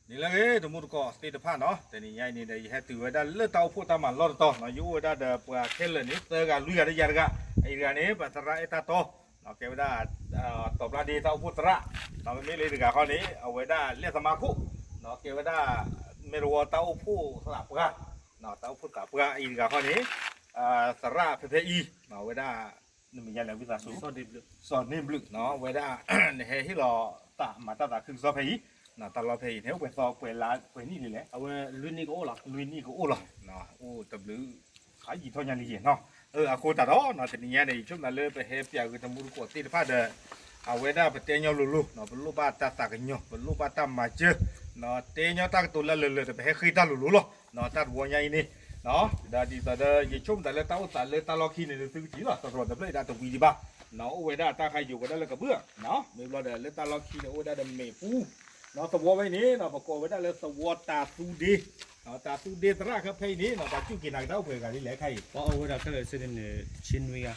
န့ၣ်လၢအဂ့ၤ တမူတကိးသ့ၣ်တဖၣ်နီၤ, တနံၤညါအံၤန့ၣ်ဒီး ယဟဲတုၤဝဲဒၣ်လၢတၢ်အိၣ်ဖှိၣ်တၢ်မၤလီၢ်တတီၤနီၤ, ယအိၣ်ဝဲဒၣ်ဒီးပှၤခဲလၢာ်န့ၣ် သၢဂၤလွံၢ်ဂၤဒီးယၤတဂၤ, အအံၤတဂၤန့ၣ် ပသရၣ်အဲၣ်တၢ်တီ ကဲဝဲဒၣ် တီၤဘျါဒ့တၢ်အိၣ်ဖှိၣ်သရၣ်, မ့မ့ၢ်လၢတဂၤခီန့ၣ် အဝဲဒၣ်လၢသမါခိၣ်, ကဲဝဲဒၣ် မဲၢ်တဝီတၢ်အိၣ်ဖှိၣ်သးပှၢ်, တၢ်အိၣ်ဖှိၣ်သးပှၢ်အံၤတဂၤခီန့ၣ် သရၣ်ဖဲဖဲအံၤ အဝဲဒၣ် နမံၤယါလဲၣ်ဝံသးစူၤ, စီၤန့ၢ်ဘျုး, ဝဲဒၣ် နဟဲဟ့ၣ်လီၤတၢ်မၤတၢ်သးခုကစီၣ်ဖဲအံၤ, တၢ်လီၢ်ဖဲအံၤန့ၣ် အိၣ်ပှဲၤသီပှဲၤလါပှဲၤနံၣ်လံလဲၣ်, အဝဲလွံၢ်နံၣ်ကအိၣ်လီၤ, လွံၢ်နံၣ်ကအိၣ်လီၤ, အိၣ်တဘျုး ခါယံာ်ထီၣ်ညါလံယဲၢ်နီၤ, အဃိသတးဒီး တနံၤညါန့ၣ် ယဆိကမိၣ်လၢပဟဲပၠးဂ့ၤတမူတကိးသ့ၣ်တဖၣ်ဒီး အဝဲဒၣ်ပတဲညီလိၤလိၤ ပလိၣ်ဘၣ်တၢ်သးကညီၤ ပလိၣ်ဘၣ်တၢ်မၤစၢၤ, တဲညီတၢ်ကတိၤလၢလၢာ်လၢာ်ဒီး ပဟဲဃ့တၢ်လိၤလိၤလီၤ, တၢ်တဝီညါအံၤန့ၣ် ဒီးဒ်သိးဒီး ယဆိကမိၣ်သးလၢတၢ်အိၣ်သးလၢတၢ်လီၢ်ခံန့ၣ် သုကထံၣ်လီၤ သရိာ်တဖျၢၣ်အံၤဒၣ်တဝံၤဒံးဘၣ်, အိၣ်ဝဲဒၣ်တၢ်ခါယိာ်ဝဲဒၣ်လၢကဘုၣ်, မ့ၢ်ဘျီဒီး လၢတၢ်လီၢ်ခံန့ၣ် အိၣ်ဝဲဒၣ်ဒီးမ့ၣ်ပူၤ, သဝီဖဲအံၤန့ၣ် ပကိးဝဲဒၣ်လၢသဝီတၤသူဒ့, တၤသူဒ့သရၣ်ခဲဖဲအံၤန့ၣ် ပှၤစူၢ်က့ၤနာ်က့ၤတၢ်အိၣ်ပှဲၤဂၤဒ်လဲၣ်ခဲအံၤ, ပှၤအိၣ်ဝဲဒၣ်ခဲလၢာ်ဆ့န့ၣ် တဆံနွံဂၤ,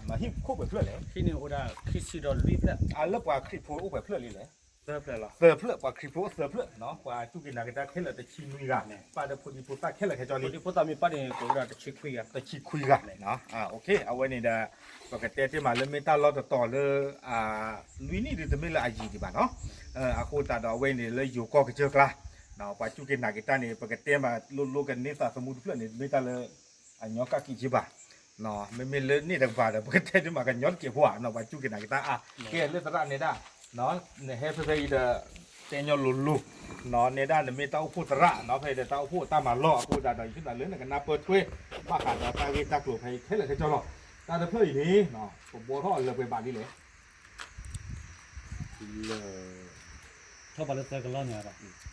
ဟံၣ်ခိၣ်ပှဲၤဖျၢၣ်လဲၣ်, ဟံၣ်န့ၣ်အိၣ်ဝဲဒၣ်ခံဆံဒီးလွံၢ်ဖျၢၣ်, အလၢပှၤခရံာ်ဖိအိၣ်ပှဲၤဖျၢၣ်လံလဲၣ် သၢဖျၢၣ်, ပှၤခရံာ်ဖိအိၣ်သၢဖျၢၣ်, ပှၤစူၢ်က့ၤနာ်က့ၤတၢ်ခဲလၢာ်တဆံနွံဂၤ, ပာ်ဒီးဖိဒံဖိသၣ်ခဲလၢာ်ခဲဆ့လံ, ဖိဒံဖိသၣ်မ့ၢ်ပာ်န့ၣ် ကအိၣ်ဝဲဒၣ်တဆံခွံဂၤ, တဆံခွံဂၤ, အဝဲန့ၣ်ဒီး ပကတဲတ့ၢ်မးလၢမ့ၢ်တၢ်လီၢ်တတီၤလၢ လွံၢ်နံၣ်ဒုးတမ့ၢ်လၢအယံာ်ဒံးဘၣ်နီၤ, အဃိသတးဒီးအဝဲန့ၣ်လၢယိၤကီၢ်ကစၢၢ်ကျါ, ပှၤစူၢ်က့ၤနာ်က့ၤတၢ်န့ၣ် ပကတဲမးလိၤလိၤကန့ၢ်သးသမူတဖျၢၣ်န့ၣ် မ့ၢ်တၢ်လၢ အညီကၣ်ကံးက့ဘၣ်, မ့မ့ၢ်လၢန့ၣ်တကပၤဒီး ပကတဲတ့ၢ်မးကညီတကဲးဖိဧါ, ပှၤစူၢ်က့ၤနာ်က့ၤတၢ်အါ, ကဲလၢသရၣ်နဲဒၣ်, နဟဲဖဲဖဲအံၤဒီး တဲညီလိၤလိၤ, နဲဒၣ်နမ့ၢ်တၢ်အိၣ်ဖှိၣ်သရၣ်နီၤ, ဖဲအံၤဒီးတၢ်အိၣ်ဖှိၣ်တၢ်မၤလီၢ်အဃိသတးဒီး ယဆိကမိၣ်လၢနကနၢ်ပၢၢ်ထွဲ ဘၣ်ဃးဒီးတၢ်ဂ့ၢ်တၢ်ကျိၤဖဲအံၤခဲလၢာ်ခဲဆ့လီၤ, တၢ်တဖျၢၣ်အံၤန့ၣ် ပဘှီထီၣ်အလၢပှဲၤဘၣ်ဒ်လဲၣ် ကထီၣ်ဘးသၢကလီၢ်န့ၣ်,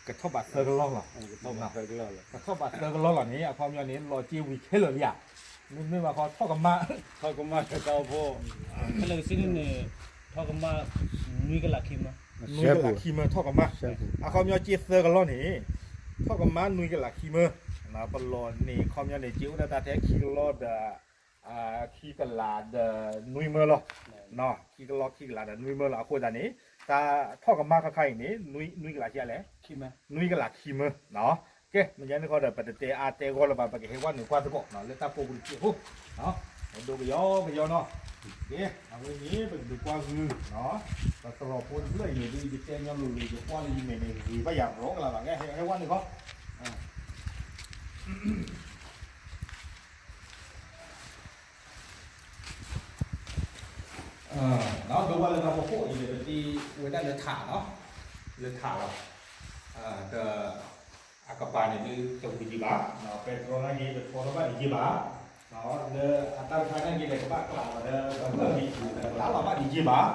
ကထီၣ်ဘးသၢကလီၢ်လီၤ, ကထီၣ်ဘးသၢကလီၢ်လီၤန့ၣ် အခီပညီန့ၣ် လီၤစ့ဝံၤခဲလၢာ်လံဧါ, မ့မ့ၢ်ဘၣ်ဃီထီၣ်ကမၣ်, ထီၣ်ကမၣ်တၢ်အိၣ်ဖှိၣ်, ခဲလၢာ်စ့န့ၣ်န့ၣ်, ထီၣ်ကမၣ် နွံကလးခံမၢ, နွံကလးခံမၢထီၣ်ကမၣ်, အခီပညီစ့သၢကလီၢ်န့ၣ်, ထီၣ်ကမၣ်နွံကလးခံမၢ, ပလီၢ်န့ၣ်အခီပညီန့ၣ် စ့အိၣ်ဒၣ်တၢ်ထဲခံကလီၢ်ဒီး ခံကလးဒီးနွံမၢလီၤ, ခံကလီၢ်ခံကလးဒီးနွံမၢလီၤ, အဃိသတးန့ၣ် တၢ်ထီၣ်ကမၣ်ခါခါအံၤန့ၣ် နွံကလးကလဲၣ်, နွံကလးခံမၢ, ကဲ မ့ၢ်ညါန့ၣ်ဃီဒီး ပတတဲအါတဲဂီၢ်လၢၤဘၣ်, ပကဟဲဝဲနုာ်ကွၢ်သကိး လၢတၢ်ပိာ်ပူၤတစဲးဖိ, ဒိကယီကယီနီၤ, ကဲ အဝဲန့ၣ် ပကဒုးကွၢ်ဂုၢ်, ပသရိာ်ဖိတဖျၢၣ်အံၤန့ၣ် ဒ်ယတဲညီလိၤလိၤ ယကွၢ်လၢယမဲာ်န့ၣ် ဂ့ၤဘၣ်ယၤရီကလးဘၣ်, ကဲ ဟဲဝဲနုာ်ဃီ ဒီးဒိဘၣ်လၢတၢ်ဖီခိၣ်အံၤန့ၣ် ပတ့ဝဲဒၣ်လၢထးလီၤ, လၢထးလီၤ, ဒီး အကပၤန့ၣ်ဒုးတဝံၤဒံးဘၣ်, ပဲတြီနာ်က့ တထီထီၣ်ဘၣ်ဒံးက့ဘၣ်, လၢအတၢ်တခါနာ်က့ဒီး ကဘၣ်ကျ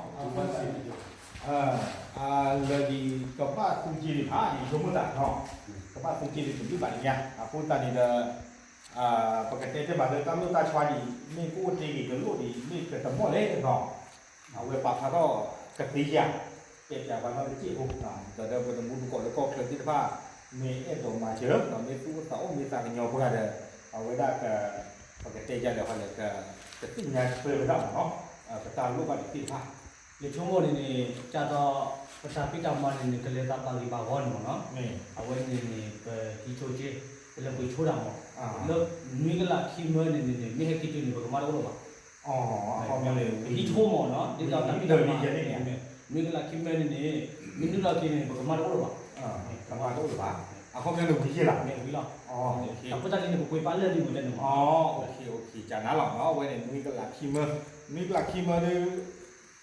းလီၤဒီး ကဘၣ်လီၤဘၣ်ဒံးက့ဘၣ်, လၢဒ်ကဘၣ်သူက့ဒံးဘၣ်န့ၣ် ယဆိကမိၣ်သးနီၤ, ကဘၣ်သူက့ဒံးတဘျုးဘၣ်န့ၣ်ညါ, အဃိသတးန့ၣ်ဒီး ပကတဲတ့ၢ်မးလၢတၢ်လိၣ်တၢ်ဆှါဒံး မ့ၢ်ကအိၣ်တ့ၢ်ဂ့ၤကလိၣ်ဒံး မ့ၢ်ကတမီၣ်လဲၣ်နီၤ, အဝဲပာ်ဖျါထီၣ်ကသ့ဧါ, ပဲာ်ပၠးပှၤနီတစဲးဖိ, ဒီးဒီးပတမူတကိးလၢကီၢ်ချၢသ့ၣ်တဖၣ် မ့ၢ်အဲၣ်ဒိးမၤစၢၤ မ့ၢ်သူၣ်အိၣ်သးအိၣ်မ့ၢ်သးကညီၤပှၤဒီး အဝဲဒၣ် ပကတဲယၤလဲၣ်ဟီလဲၣ် ကသ့ၣ်ညါထွဲဝဲဒၣ်မးနီၤ, ပတၢ်လိၣ်ဘၣ်ဒံးသ့ၣ်တဖၣ် ယဆိကမိၣ်န့ၣ်န့ၣ် ကၢ်ဒီး ပတၢ်ဖံးတၢ်မၤန့ၣ်န့ၣ် ကလဲၤသးပှၢ်ဂ့ၤပှၢ်ဂီၢ်န့ၣ်မးနီၤ, အဝဲန့ၣ်န့ၣ် ပဟံးဆိက့ ပလဲၤပှ့ၤဆိတၢ်မး, လၢနွံကလးခံမၢန့ၣ်န့ၣ်န့ၣ် မ့ၢ်ဟဲက့ၤတုၤန့ၣ် ပကမၣ်တအိၣ်လၢၤဘၣ်, ပဟံးဆိမးနီၤ ဒ်သိးတၢ်ဖံးတၢ်မၤန့ၣ် နွံကလးခံမၢန့ၣ်န့ၣ် မ့ၢ်နုာ်လီၤက့ၤန့ၣ် ပကမၣ်တအိၣ်လၢၤဘၣ်, ကမၣ်တအိၣ်လၢၤဘၣ်, အခီပညီန့ၣ်ဝံၤယဲၢ်လီၤ, ဝံၤလီၤ, အဃိသတးန့ၣ် ပပှ့ၤပာ်လၢာ်လံမးလဲၣ်န့ၣ်မး, ကနၤလီၤ အဝဲန့ၣ် နွံကလးခံမၢ, နွံကလးခံမၢဒုး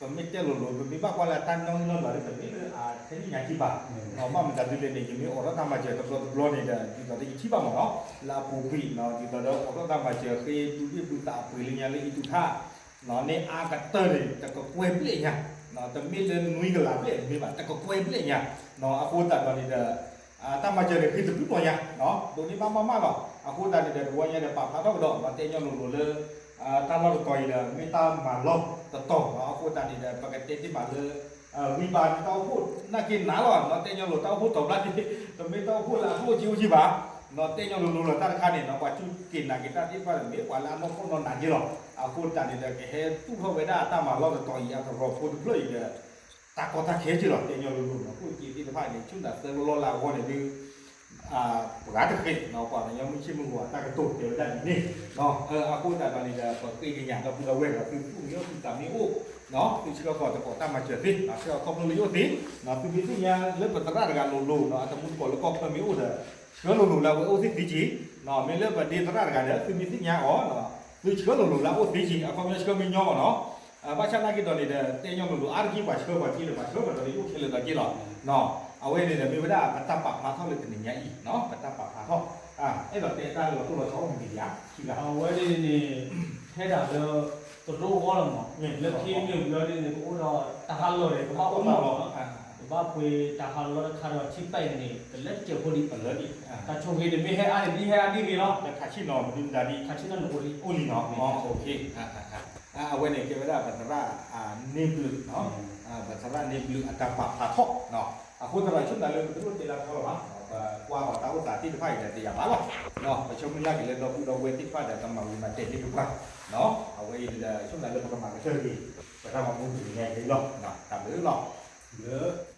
ပမ့ၢ်တဲလိၤလိၤ ပမ့ၢ်ဘၣ်ကွၢ်လၢတၢ်နီၣ်ဂံၢ်နီၣ်ဒွးဒီး ပမ့ၢ်လၢအထဲန့ၣ်ညါကံဘၣ်, ဘၣ်မတၤဒ်လဲၣ်န့ၣ် ယမ့ၢ်အိးထီၣ်တၢ်မၤစၢၤတဘျီတဘျီန့ၣ်ဒီး ဒ်သိးဒီးယထံၣ်ဘၣ်မးနီၤ လၢအပူၤကွံာ် ဒ်သိးဒီးအိးထီၣ်တၢ်မၤစၢၤဃ့ ဒုးဒ့ၣ်ဘုသးအပှ့ၤလၢညါလၢအံၤတုၤထၣ် န့ၣ်အါကတၢၢ်န့ၣ် တကကွဲၢ်ဘျဲၣ်ညါ, တမ့ၢ်လၢနွံကလးဘျဲၣ်တမ့ၢ်ဘၣ် တကကွဲၢ်ဘျဲၣ်ညါ, အဃိသတးဒီးန့ၣ်ဒီး တၢ်မၤစၢၤန့ၣ် ဃ့တဘျုးဘျီညါ, ဒိးန့ၢ်ဘၣ်မးမးလီၤ. အဃိသတးန့ၣ်ဒီး တဝီညါဒီး ပာ်ဖျါထီၣ်ကဒီး တဲညီလိၤလိၤလၢ တၢ်လီၢ်တတီၤအံၤဒီး မ့ၢ်တၢ်မၤလီၢ်တတီၤ, အဃိသတးန့ၣ်ဒီး ပကတဲတ့ၢ်မးလၢ ဂံၢ်ဘါန့ၣ် တၢ်အိၣ်ဖှိၣ်နာ်က့နၤလီၤ, တဲညီလိၤတၢ်အိၣ်ဖှိၣ်တီၤဘျါဒ့, တမ့ၢ်တၢ်အိၣ်ဖှိၣ်လၢအဖှိၣ်က့အိၣ်က့ဘၣ်, တဲညီလိၤလိၤလီၤတၢ်တခါန့ၣ် ပှၤစူၢ်က့ၤနာ်က့ၤတၢ်သ့ၣ်တဖၣ်န့ၣ် မ့ၢ်ပှၤလၢအနီၢ်ခိနီၢ်နးက့လီၤ. အဃိသတးန့ၣ်ဒီး ကဟဲသူၣ်ထီၣ်ဝဲဒၣ်တၢ်မၤလီၢ်တတီၤအံၤ အသရိာ်ဖိတဖျၢၣ်အံၤဒီး တၢ်ကီတၢ်ခဲက့လီၤ တဲညီလိၤလိၤနီၤ ခိၣ်က့သ့ၣ်တဖၣ်န့ၣ် ဆူၣ်နၢ်သၢလီၢ်လၢအဂီၢ်န့ၣ်ဒုး ပှၤတဃ့ၢ်နီၤ ပှၤကညီမုၢ်ဆ့ၣ်မုၢ်ဂီၤအတၢ်ကတိၤတဲဝဲဒၣ်ဒ်န့ၣ် အဃိသတးဒီးန့ၣ်ဒီး ပဃ့ကညးဒီပုၢ်ဒီဝဲၢ်ဒီး သုသူၣ်မ့ၢ်အိၣ်သုသးမ့ၢ်အိၣ် သုဆှၢဃီၤသကိးတၢ်မၤစၢၤသ့ ဆှၢဃီၤခီဖျိလၢယအိၣ်သ့ သုမ့ၢ်သ့ၣ်ညါလၢပသရၣ်တဂၤလိၤလိၤနီၤ အတမူတကိးလၢကီၢ်ချၢမ့ၢ်အိၣ်ဒီး ဆှၢလိၤလိၤလၢအဝဲအိၣ်သ့ၣ်သ့က့ၤ မ့ၢ်လၢပဒ့သရၣ်တဂၤဒီး သုမ့ၢ်သ့ၣ်ညါအီၤ သုဆှၢလိၤလိၤလၢအအိၣ်သ့က့ၤ အခီပညီဆှၢမ့ၢ်ညီမ့ၢ်နီၤ ဘၣ်ဆၣ်သနာ်က့ဒီးန့ၣ်ဒီး တဲညီလိၤလိၤ အါတက့ၢ်ပှၤဆှၢပှၤက့ၤလၢပှၤဆှၢပှၤဒီးန့ၣ် အိၣ်ခဲလၢာ်လီၤက့လီၤ. အဝဲန့ၣ်ဒီး မ့ၢ်ဝဲဒၣ်ပတၢ်ပာ်ဖျါထီၣ်လၢတနံၤညါအံၤ ပတၢ်ပာ်ဖျါထီၣ် အဲၣ်ဒိးတဲတၢ်လီၤတိၢ်လီၤဆီအိၣ်မနုၤဒံးဧါ ခံဂၤ အဝဲန့ၣ်န့ၣ် ဟဲဒၣ်လၢ တရိအဂီၢ်လီၤမး လၢခံမ့ၢ်ဝံၤအီၤဒ်န့ၣ် ကအိၣ်ဒီးတၢ်ဟးလီၢ်န့ၣ် ကဘၣ်အိၣ်မးလီၤ ကဘၣ်ပှ့ၤတၢ်ဟးလီၢ်တခါဒီး ထံပၢၢ်န့ၣ် ကလဲၤတစဲးဖိဒံး တၢ်ဆိၣ်ဂ့ၤန့ၣ် မ့ၢ်ဟဲအါန့ၣ် ဒ်ဟဲအါဒ်ဂ့ၤလီၤ ခးဆံၣ်နီၤ မနုၤမတၤဒ် ခးဆံၣ်နီၤန့ၣ်အိၣ်လံ အိၣ်လံနီၤ အဝဲန့ၣ်ကဲဝဲဒၣ်ပသရၣ်န့ၢ်ဘျုး ပသရၣ်န့ၢ်ဘျုးအတၢ်ပာ်ဖျါထီၣ် အဃိသတးဒီး ဆိကမိၣ်လၢပတလိၣ်တဲလၢထီလီၤဘၣ် ပကွၢ်ဃီၤတၢ်အိၣ်သးသ့ၣ်တဖၣ်အံၤဒီးတယာ်ဘၣ်လီၤ ပဆၢမုၢ်လၢ်က့ၤလၢဒီပုၢ်ဒီဝဲၢ်သ့ၣ်တဖၣ်ဒီးကမၤဝံၤမၤတဲာ်န့ၢ်ပပှၤ အဝဲအံၤဒီး ဆိကမိၣ်လၢပကမၤကတၢၢ်က့ၤ ပတၢ်မၤဘူၣ်တနံၤညါအံၤလီၤ တၢ်ဘျုးလီၤ လၢ